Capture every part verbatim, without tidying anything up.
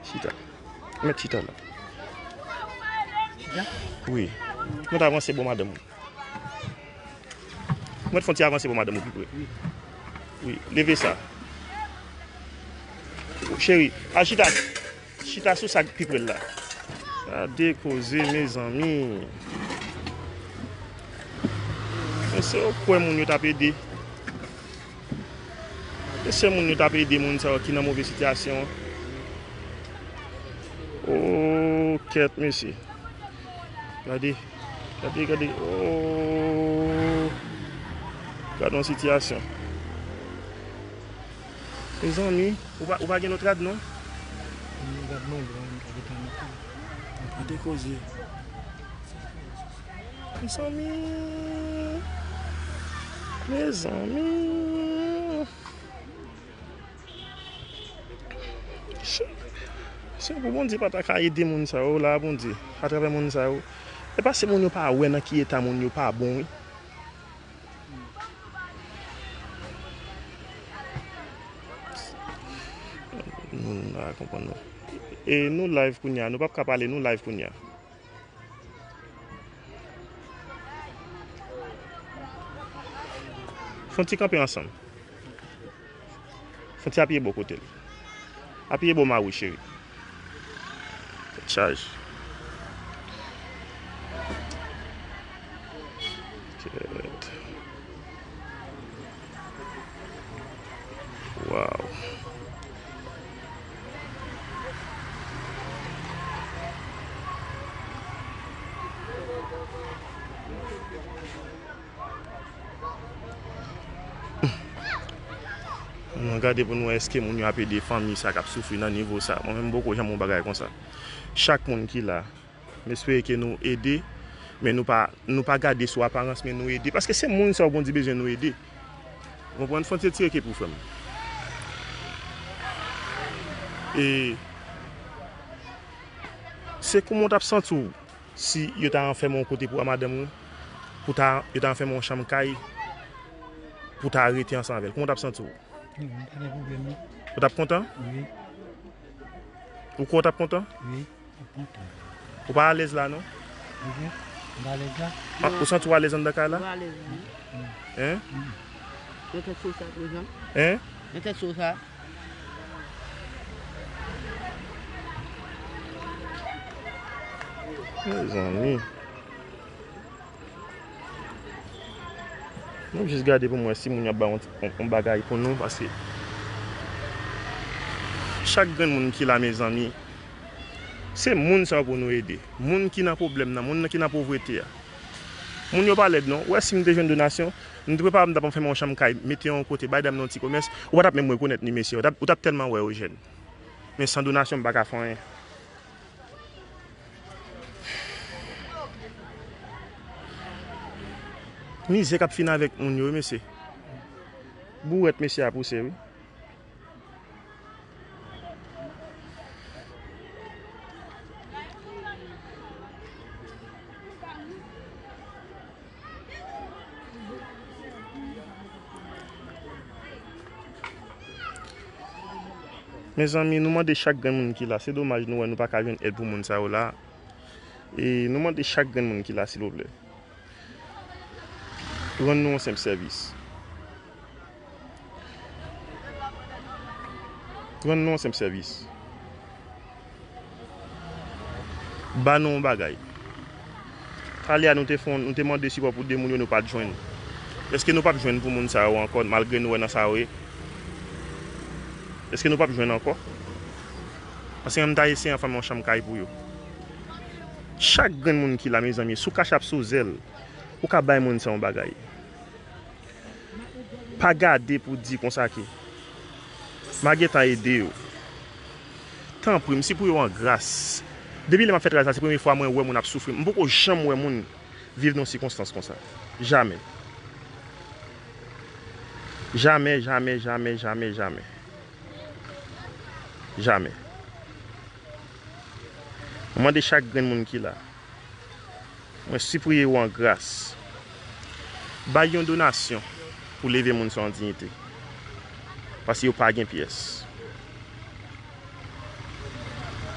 Chita. Mèt chita la. Wi. Mwen ta avanse bò madanm ou. Mwen fè yon ti avanse bò madanm ou pi pre. Wi. Leve sa. Cheri, al chita. Chita sou sa k pi pre l la. Gade koze, mezanmi. Mesye, ou kwè moun yo t ap ede? Mesye, moun yo t ap ede moun sa yo ki nan move sitiyasyon an. O, kèt, mesye. Gade, gade, gade. O, gade yon sitiyasyon. Mezanmi, ou pa, ou pa gen lòt rad, non? Mwen gen rad mwen, mwen gen tan mete. Gade koze. Mezanmi. Mezanmi. Se pou Bondye pa ta ka ede moun sa yo la, Bondye, atravè moun sa yo. E pa se moun yo pa wè nan ki eta moun yo pa bon, wi. Nou, nou pa konprann, non. E nou live kounye a, nou p ap ka pale, nou live kounye a. Fè yon ti kanpe ansanm. Fè yon ti apiye bò kote l. Apiye bò mari w, cheri. Tèt chaje. Kèt. Waw. Nou gade pou nou wè èske moun yo ap ede fanmi sa k ap soufri nan nivo sa. Mwen menm, m poko janm wè yon bagay konsa. Chak moun ki la, m espere ke nou ede, men nou pa, nou pa gade sou aparans, men nou ede. Paske se moun sa yo Bondye bezwen nou ede. Ou konprann? Fè yon ti retire kèt pou frè m. E se kòman w t ap santi w si yo ta anfèmen w kote pou a madanm ou, pou ta, yo ta anfèmen w yon chanm kay, pou ta rete ansanm avè l? Kòman w t ap santi w? Wi, m pa gen pwoblèm, non. Ou t ap kontan? Wi. Ou kwè w t ap kontan? Wi, m ap kontan. Ou pa alèz la, non? Wi, m pa alèz la. Ah, ou santi w alèz anndan kay la? Mwen alèz, wi. Hein? Wi. Mwen fè sou sa, prezan. Hein? Mwen fè sou sa. Mezanmi. M ap jis gade pou m wè si moun yo ap bay yon, yon, yon bagay pou nou, paske chak grenn moun ki la, mezanmi, se moun sa yo pou nou ede. Moun ki nan pwoblèm nan, moun ki nan povrete a. Moun yo pa lèd non. Ou wè si m te jwenn donasyon, m te prepare m t ap anfèmen yon chanm kay, mete yon kote, bay dam nan yon ti komès, ou pa t ap menm rekonèt ni mesye, ou t ap, ou t ap tèlman wè yo jèn. Men san donasyon, m pa ka fè anyen. Mizè k ap fini avèk moun yo, wi, mesye. Bourèt mesye a pouse, wi. Mezanmi, nou mande chak grenn moun ki la. Se domaj nou wè nou pa ka jwenn èd pou moun sa yo la. E nou mande chak grenn moun ki la, silvouplè, rann nou yon senp sèvis. Rann nou yon senp sèvis. Ba nou yon bagay. Talè a nou te fè, nou te mande sipò pou de moun yo, nou pa t jwenn. Èske nou p ap jwenn pou moun sa yo ankò, malgre nou wè nan sa yo ye? Èske nou p ap jwenn ankò? Paske mwen m ta eseye anfèmen yon chanm kay pou yo. Chak grenn moun ki la, mezanmi, sou Cash App, sou Zelle, ou ka bay moun sa yon bagay. Pa gade pou di konsa ke m a gentan ede yo. Tanpri, m sipriye w an gras. Depi lè m ap fè travay sa, se premye fwa mwen wè moun ap soufri. M poko janm wè moun viv nan sikonstans konsa. Jamè. Jamè, jamè, jamè, jamè, jamè. Jamè. Mwen mande chak grenn moun ki la. Mwen sipriye w an gras. Bay yon donasyon pou leve moun sa yo an diyite. Paske yo pa gen pyès.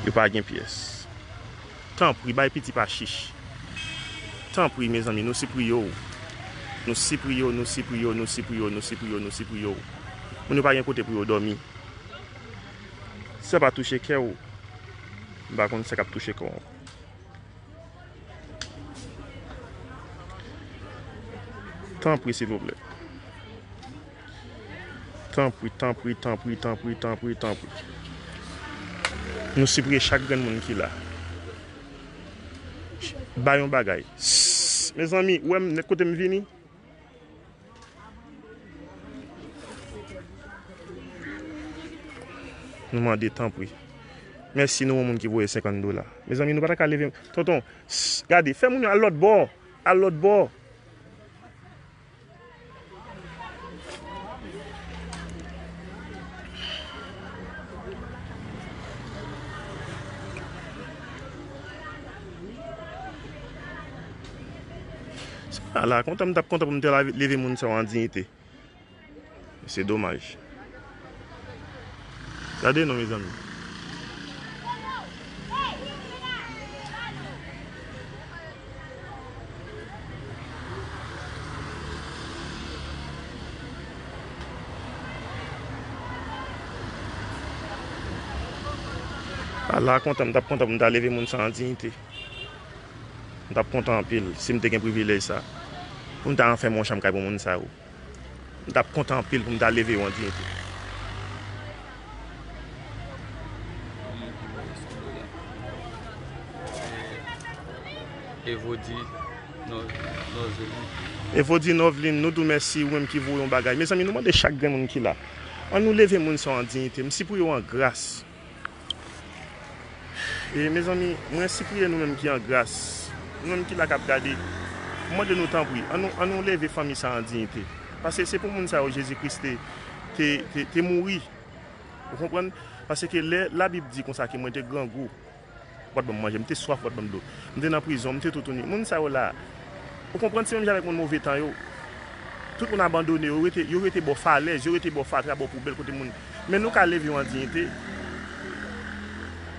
Yo pa gen pyès. Tanpri, bay pitit pa chich. Tanpri, mezanmi, nou sipriye w. Nou sipriye w, nou sipriye w, nou sipriye w, nou sipriye w, nou sipriye w. Moun yo pa gen kote pou yo dòmi. Si sa pa touche kè w, m pa konn sa k ap touche kò w ankò. Tanpri, silvouplè. Tanpri, tanpri, tanpri, tanpri, tanpri, tanpri. Nou sipriye chak grenn moun ki la. Bay yon bagay. Mezanmi, ou wè m nèt kote m vini? Nou mande tanpri. Mèsi, nou yon moun ki voye senkant dola. Mezanmi, nou pa ta ka leve. Tonton, gade, fè moun yo al lòt bò. Al lòt bò. Ala, kontan m t ap kontan pou m te lave- leve moun sa yo an diyite. Se domaj. Gade non, mezanmi. Ala kontan m t ap kontan pou m ta leve moun sa an diyite. M t ap kontan anpil si m te gen privilèj sa. Pou m ta anfèmen yon chanm kay pou moun sa yo. M t ap kontan anpil pou m ta leve yo an diyite. Evodi Nov-, Novelin. Evodi Novelin, nou di w mèsi, ou menm ki voye yon bagay. Mezanmi, nou mande chak grenn moun ki la. Ann nou leve moun sa yo an diyite. M sipriye w an gras. E, mezanmi, mwen sipriye nou menm ki an gras, nou menm ki la k ap gade, m mande nou tanpri, ann nou, ann nou leve fanmi sa an diyite. Paske se pou moun sa yo Jezi Kris te, te, te, te mouri. Ou konprann? Paske lè Labib di konsa ke mwen te grangou, w pa t ban m manje, m te swaf, w pa t ban m dlo. M te nan prizon, m te toutouni. Moun sa yo la, ou konprann, se menm jan avèk moun move tan yo. Tout moun abandone, yo rete, yo rete bò falèz, yo rete bò fatra, bò poubèl, kote moun. Men nou ka leve yo an diyite.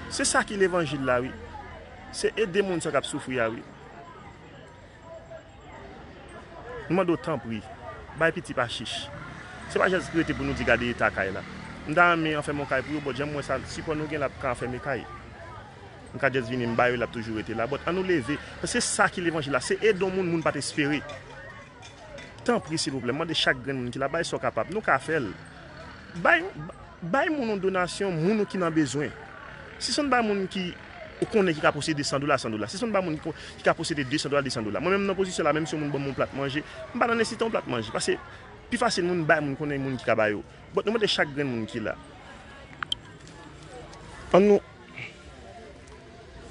Se sa ki levanjil la, wi. Se ede moun sa k ap soufri a, wi. Nou mande w tanpri, bay piti pa chich. Se pa jis rete pou nou di gade eta kay la. M ta renmen anfèmen yon kay pou yo, but jan m wè sa, sipò nou gen la pou ka anfèmen kay. M ka jis vini, m ba yo, l ap toujou rete la. But ann nou leve. Paske se sa ki levanjil la. Se ede yon moun, moun pa t espere. Tanpri, silvouplè, m mande chak grenn moun ki la, bay sa w kapab. Nou ka fè l. Bay, bay moun yon donasyon, moun ou ki nan bezwen. Si se yon bay moun ki ou konnen ki ka posede san dola, san dola. Si se yon bay moun ki, ki ka posede de san dola, de san dola. Mwen menm nan pozisyon la, menm si yon moun ban m yon plat manje, m pa nan nesesite yon plat manje. Paske pi fasil moun bay moun konnen moun ki ka ba yo. But nou mande chak grenn moun ki la. Ann nou,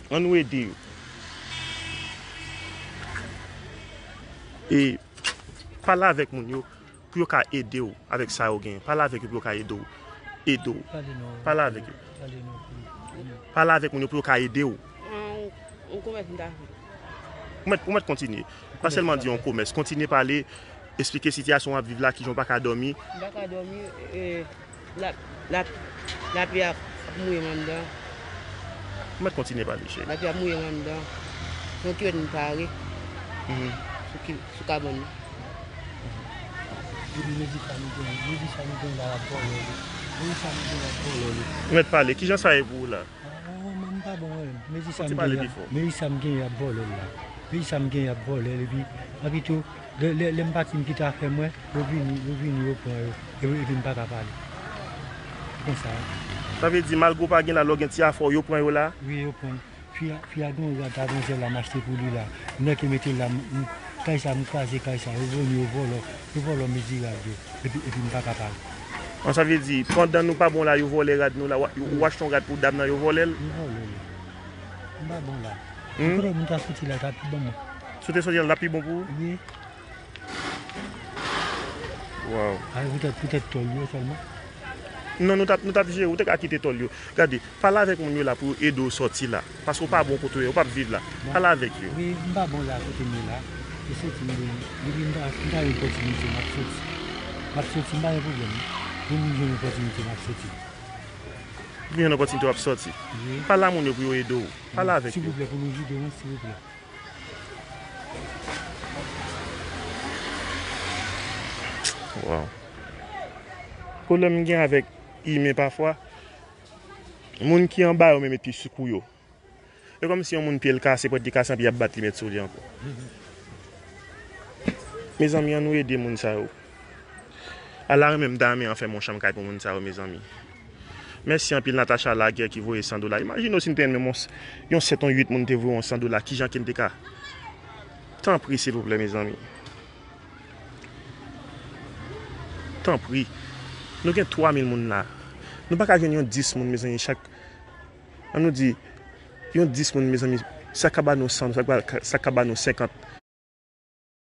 ann nou ede yo. E pale avèk moun yo pou yo ka ede w avèk sa yo genyen. Pale avèk yo pou yo ka ede w. Ede w. Pale non. Pale avèk yo. Pale non. Pale avèk moun yo pou yo ka ede w. An, yon komès m ta fè. Ou mèt, ou mèt kontinye. Pa sèlman di yon komès. Kontinye pale, eksplike sitiyasyon w ap viv la, kijan w pa ka dòmi. M pa ka dòmi, e, la, la, lapli ap, ap mouye m anndan. Ou mèt kontinye pale, cheri. Lapli ap mouye m anndan. Yon kilòt m pare. Mhm. Sou ki, sou kabann nan. Epi mezi sa nou gen, mezi sa nou gen la ap vòlè li. Mezi sa nou gen la ap vòlè li. Ou mèt pale, kijan sa ye pou ou la? Ah, mwen, mwen, m pa bon, mwen. Mezi sa m gen, y ap, mezi sa m gen, y ap vòlè l la. Mezi sa m gen, y ap vòlè l. Epi, epi tou, lè, lè, lè m pati, m kite afè mwen, yo vini, yo vini, yo pran yo. Epi, epi m pa ka pale. Konsa. Sa vle di, malgre w pa gen la, lè w gen ti afè w, yo pran yo la? Wi, yo pran. Fi a, fi a gen yon rad a manzè la m achte pou li la. Nèg ki mete l la, m, m, kay sa, m kraze kay sa. Yo vini, yo vòlò, yo vòlò mezi rad yo. Epi, epi m pa ka pale. An, sa vle di, pandan nou pa bon la, yo vòlè rad nou la, wa-, yo, ou achte yon rad pou dam nan, yo vòlè l? Yo vòlè l. M pa bon la. Hmm? Kote m ta soti la, ta pi bon mwen. Si w te soti la, l ta pi bon pou ou? Wi. Waw. A, poutèt, poutèt tòl yo sèlman. Non, nou t ap, nou t ap jere, ou te ka kite tòl yo. Gade, pale avèk moun yo la pou yo ede w sòti la. Paske w pa bon kote w ye, ou p ap viv la. Pale avèk yo. Wi, m pa bon la kote m ye la. E soti m bezwen. Depi m ta, m ta gen opòtinite, m ap soti. M ap soti, m pa gen pwoblèm. Depi m jwenn opòtinite, m ap soti. Gen yon opòtinite w ap sòti. Pale a moun yo pou yo ede w. Pale avèk yo. Silvouplè, pou nou ede mwen, silvouplè. Wow. Pwoblèm m gen avèk imen pafwa, moun ki anba yo menm epi sou kou yo. E kòmsi yon moun pye l kase, pwèt li kase, anpi y ap bat li, met sou li ankò. Mezanmi, ann nou ede moun sa yo. Ala renmen m ta renmen anfèm yon chanm kay pou moun sa yo, mezanmi. Mèsi anpil Natacha Laguerre ki voye san dola. Imajine w si m te renmen yon, yon sèt, yon uit moun te voye yon san dola, kijan ke m te ka? Tanpri, silvouplè, mezanmi. Tanpri. Nou gen twa mil moun la. Nou pa ka jwenn yon dis moun, mezanmi, chak, ann nou di, yon dis moun, mezanmi, sa ka ba nou san, sa ka, sa ka ba nou senkant.